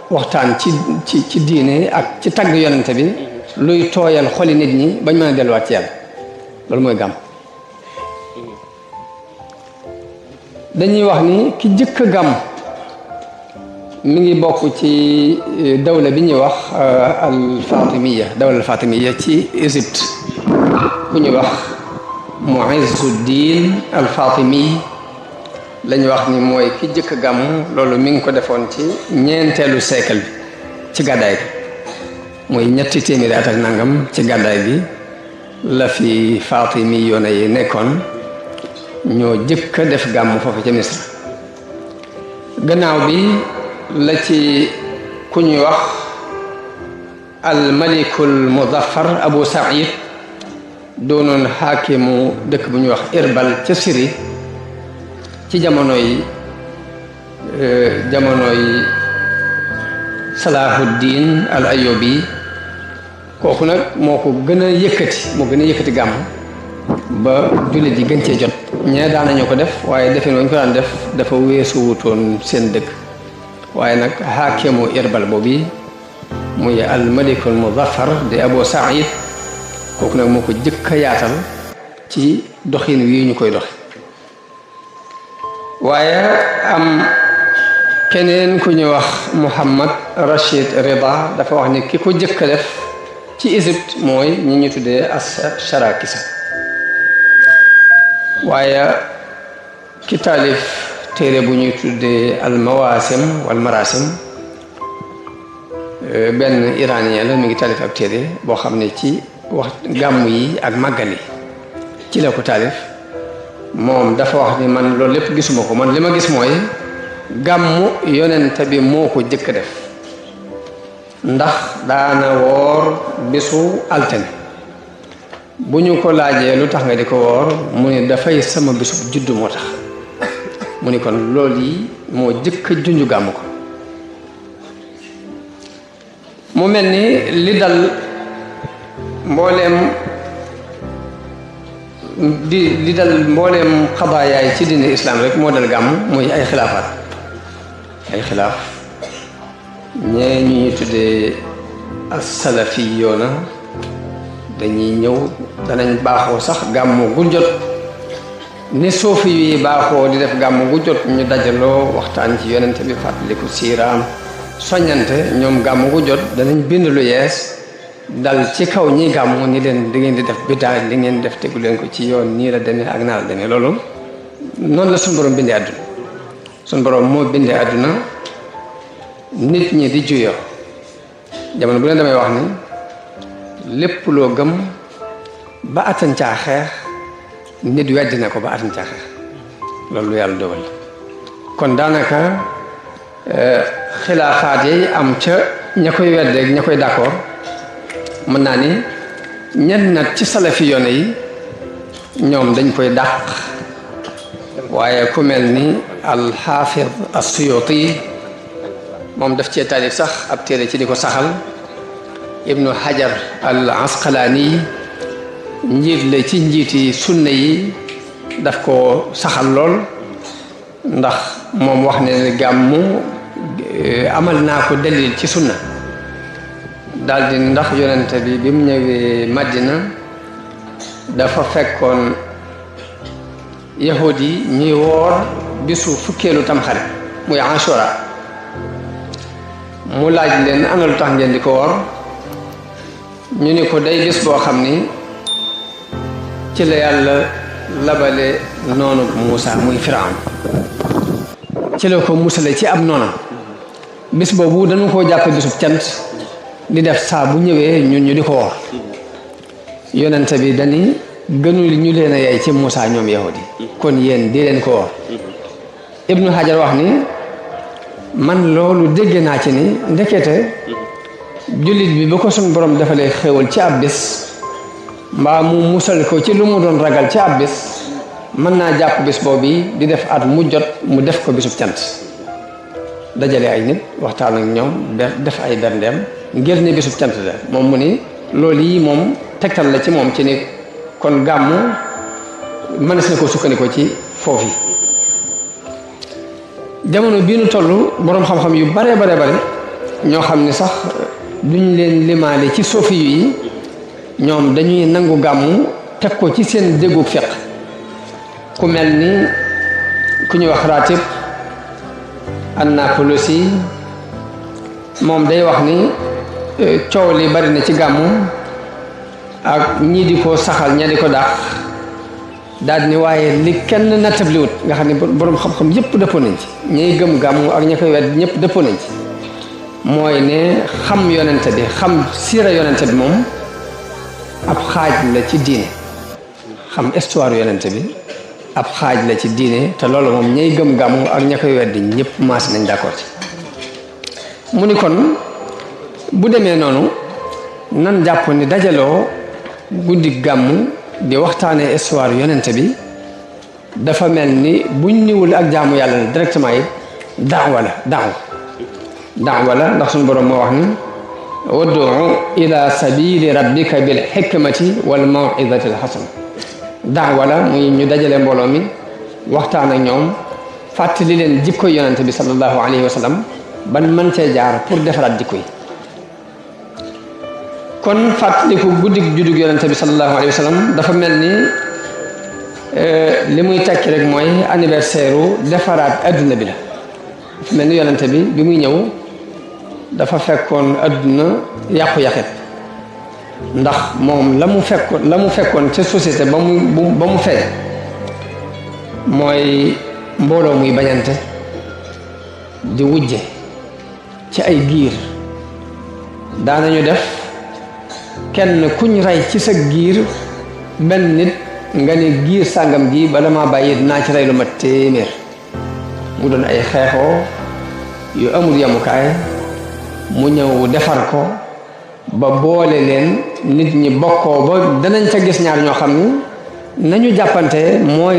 waxtaan ci diine ak ci tagg yonente bi luy tooyal xoli nit ñi bañ mën a delluwaat ci yàlla loolu mooy gàmm. dañuy wax ni ki jëkk a gàmm mi ngi bokk ci dawla bi ñuy wax dawla al fatimiya ci Égypte ku ñuy wax Muizzuddin al Fatimi lañu wax ni mooy ki jëkk a gàmm loolu mi ngi ko defoon ci ñeenteelu siècle bi ci gàddaay gi muy ñetti téeméeri at ak nangam ci gàddaay gi la fi Fatimi yoona yi nekkoon ñoo jëkk a def gàmm foofu ca Misra. gannaaw bi la ci ku ñuy wax al malikul muzaffar Abu Saïd doonoon xaakimu dëkk bu ñuy wax Irbal ca Syrie ci jamonoy Salahuddin al Ayyubi kooku nag moo gën a yëkkati gàmm ba jullit yi gën cee jot. ñee daan nañu ko def waaye defin wañ ko daan def dafa weesu wutoon seen dëkk waaye nag xaakimu Irbal boobu muy al malikul muzaffar di Abu Saïd kooku nag moo ko jëkk a yaatal ci doxin wi ñu koy doxe waaye am keneen ku ñuy wax Muhammad Rashid Rida dafa wax ni ki ko jëkk a def ci Égypte mooy ñi ñu tuddee as-Sharakisa waaye ki taalif téere bu ñuy tuddee al mawasim wal marasim benn iranien la mi ngi taalif ab téere boo xam ne ci wax gàmm yi ak màggal yi ci la ko taalif moom dafa wax ni man loolu lépp gisuma ko man li ma gis mooy gàmmu yonent bi moo ko jëkk def ndax daana woor bisu altine bu ñu ko laajee lu tax nga di ko woor mu ne dafay sama bisu juddu moo tax mu ni kon loolu yi moo jëkk a junju gàmm ko mu mel ni li dal mbooleem xabaayaay ci diine islam rek moo dal gàmm muy ay xilaaf ñee ñu tuddee as-salafiyyoona dañuy ñëw danañ baaxoo sax gàmmu gu jot ni suufi yi baaxoo di def gàmmu gu jot ñu dajaloo waxtaan ci yonente bi fàttaliku siiraam soññante ñoom gàmmu gu jot danañ bind lu yees dal ci kaw ñi gàmmu ni leen di ngeen di def bidaa li ngeen def tegu leen ko ci yoon nii la demee ak naa la demee loolu noonu la suñu borom bindee àdduna suñu borom moo bindee àdduna nit ñi di juyoo jamono bu leen damay wax ni lépp loo gëm ba attan caa xeex nit weddi na ko ba attan caa xeex loolu yàlla dogal kon daanaka xilaafaat yi am ca ña koy weddeeg ña koy d'accord mën naa ni ñenn nag ci salafi yoone yi ñoom dañ koy dàq waaye ku mel ni al-Hafiz as-Suyuti moom daf cee taalif sax ab téere ci di ko saxal Ibnu Hajar al-Asqalaani njiit la ci njiiti sunna yi daf ko saxal lool ndax moom wax ne gàmmu amal naa ko dalil ci sunna daldi ndax yonente bi mu ñëwee Madina dafa fekkoon yahud yi ñuy woor bisu fukkeelu tamxarit muy Ashura mu laaj leen ana lu tax ngeen di ko woor ñu ni ko day bis boo xam ni ci la yàlla labale noonu Muusa muy Firawna ci la ko musale ci ab noonam bis boobu dañu koo jàppe bisub cant di def saa bu ñëwee ñun ñu di ko woor yonente bi dañi gënul ñu leen a yey ci Muusa ñoom yahudi kon yéen di leen ko woor Ibnu Hajar wax ni man loolu dégg naa ci ni ndekete jullit bi ba ko suñ borom defalee xéewal ci ab bis mbaa mu musal ko ci lu mu doon ragal ci ab bis mën naa jàpp bis boobu di def at mu jot mu def ko bisub cant dajale ay nit waxtaan ak ñoom def ay berndeem ngir ne bisub cant la moom mu ni loolu yi moom tegtal la ci moom ci ni kon gàmmu mënees na ko sukkandikoo ci foofu jamono bii nu toll boroom xam-xam yu bare ñoo xam ne sax duñ leen limaale ci sofi yi ñoom dañuy nangu gàmmu teg ko ci seen déggu fiq ku mel ni ku ñuy wax Ratib An-Napulusi moom day wax ni coow li bari na ci gàmmu ak ñii di ko saxal ña di ko dàq daal ni waaye li kenn nattabliwut nga xam ne boroom xam-xam yépp dëppoo nañ ci ñiy gëm gàmmu ak ña koy wedd ñëpp dëppoo nañ ci mooy ne xam yonente bi xam siira yonente bi moom ab xaaj la ci diine xam histoire yonente bi ab xaaj la ci diine te loolu moom ñay gëm gàmmu ak ña koy weddi ñëpp maas nañ d'accord ci mu ni kon bu demee noonu nan jàpp ni dajaloo guddi gàmmu di waxtaanee histoire yonente bi dafa mel ni buñ niwul ak jaamu yàlla directement yi daawa la ndax suñu borom moo wax ni ud'u ila sabili rabbika bil hikmati wal maw'izati al hasana daawa la muy ñu dajale mbooloo mi waxtaan ak ñoom fàttali leen jikko yonente bi sallallahu alayhi wa sallam ban mën cee jaar pour defaraat jikko yi kon fàttaliku guddig juddug yonente bi sallallahu alayhi wa sallam dafa mel ni li muy tekki rek mooy anniversaire u defaraat adduna bi la dafa mel ni yonente bi muy ñëw dafa fekkoon adduna yàqu-yàqet ndax moom la mu fekkoon ca société ba mu fekk mooy mbooloo muy bañante di wujje ci ay giir daanañu def kenn kuñ rey ci sa giir benn nit nga ne giir sàngam gi bala maa bàyyi dinaa ci rey lu mat téeméer mu doon ay xeexoo yu amul yemukaay mu ñëw defar ko ba boole leen nit ñi bokkoo ba danañ ca gis ñaar ñoo xam ni nañu jàppante mooy